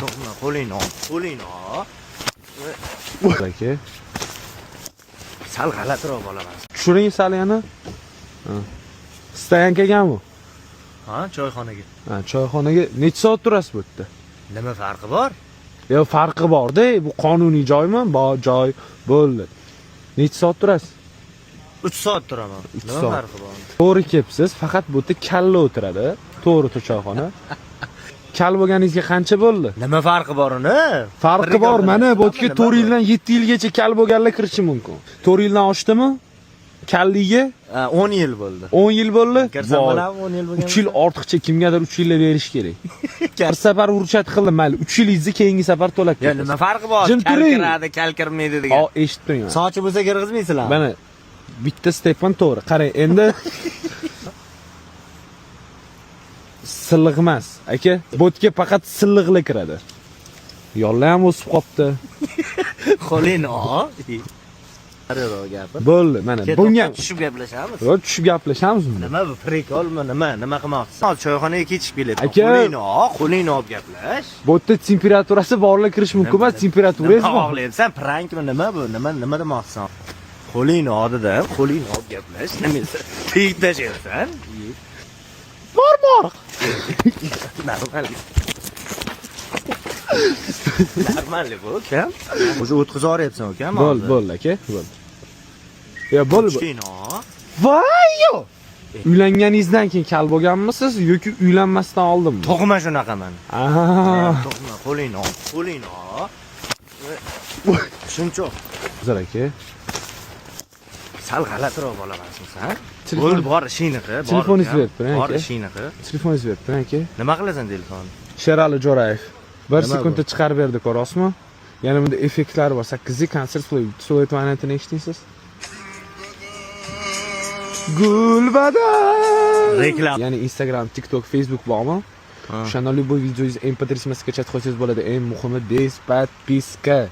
To'g'ri, qo'lingni ol, qo'lingni ol. Aka. Sal g'alatiroq bo'laman. Tushiring sal yana. Ha. Стоянка gami? Ha, choyxonaga. Ha, choyxonaga necha soat turasiz bu yerda? Nima farqi bor? Yo, farqi bor-da, bu qonuniy joymi? Bor joy bo'ldi. Necha soat turasiz? 3 soat turaman. Uch Nima soat. farqi bor? To'g'ri kelibsiz, faqat bu yerda kalla o'tiradi. To'g'ri choyxona. Kal bo'lganingizga qancha bo'ldi? Nima farqi bor uni? Farqi bor, mana bu yerga 4 yildan 7 yilgacha kal bo'lganlar kirishi mumkin. 4 yildan oshdimi? Kalligi Ha, 10 yil bo'ldi. 10 yil bo'ldi. Kirsam Voy. bo'ladimi 10 yil bo'lgan? 3 yil ortiqcha kimgadir 3 yillar berish kerak. Bir safar urchat qildim, mayli 3 yilingizni keyingi safar to'lab Ya ketasiz. nima farqi bor? Jim Kal turing. kiradi, kal kirmaydi degan. O, eshitib turing. Sochi bo'lsa kirgizmaysizlar. Mana bitta Stefan to'g'ri. Qarang, endi silliq emas, aka. Bo'tga faqat silliqlar kiradi. Yolla ham o'sib qopti. Qo'lingni ol. Ariroq gapir. Bo'ldi, mana Ket, bunga tushib gaplashamiz. Yo, tushib gaplashamiz bunda. Nima bu прикол mi, nima? Nima qilmoqchisiz? Hozir choyxonaga kechikib kelyapman. Aka. Qo'lingni ol, qo'lingni olib gaplash. Bu yerda temperaturasi borlar kirish mumkin emas, temperaturangiz Nima bor. xohlayapsan? Prankmi nima bu? Nima nima demoqchisan? Qo'lingni ol dedim, qo'lingni olib gaplash. Nima esa? Tegib tashlayapsan. Bor, bor. Normal. Normal bu ukam. O'zi o'tkazib yuboryapsan ukam. Bo'ldi, bo'ldi aka, bo'ldi. Yo, bo'ldi. Qo'lingni ol. Voy yo. Uylanganingizdan keyin kal bo'lganmisiz yoki uylanmasdan oldinmi? Tug'ma shunaqaman. Aha. Tug'ma, qo'lingni ol, qo'lingni ol. Shuncha. Uzr aka. Sal g'alatiroq bo'lamansan san. Telefon- Bo'ldi, bor ishingni qil. Bor Telefoningizni ukam, berib turing, Bor aka. ishingni qil. Telefoningizni berib turing aka. Nima qilasan telefonni? Sherali Jo'rayev. Bir Nima bu? sekundda chiqarib berdi, ko'rasizmi? Yana bunda effektlar bor. 8 konsert Sovet variantini eshitdingsiz? Gulbadan. Reklama. Ya'ni Instagram, TikTok, Facebook bormi? Ha. O'shanda любой videongizni MP3 скачать qilsangiz bo'ladi. Eng muhimi без подписка.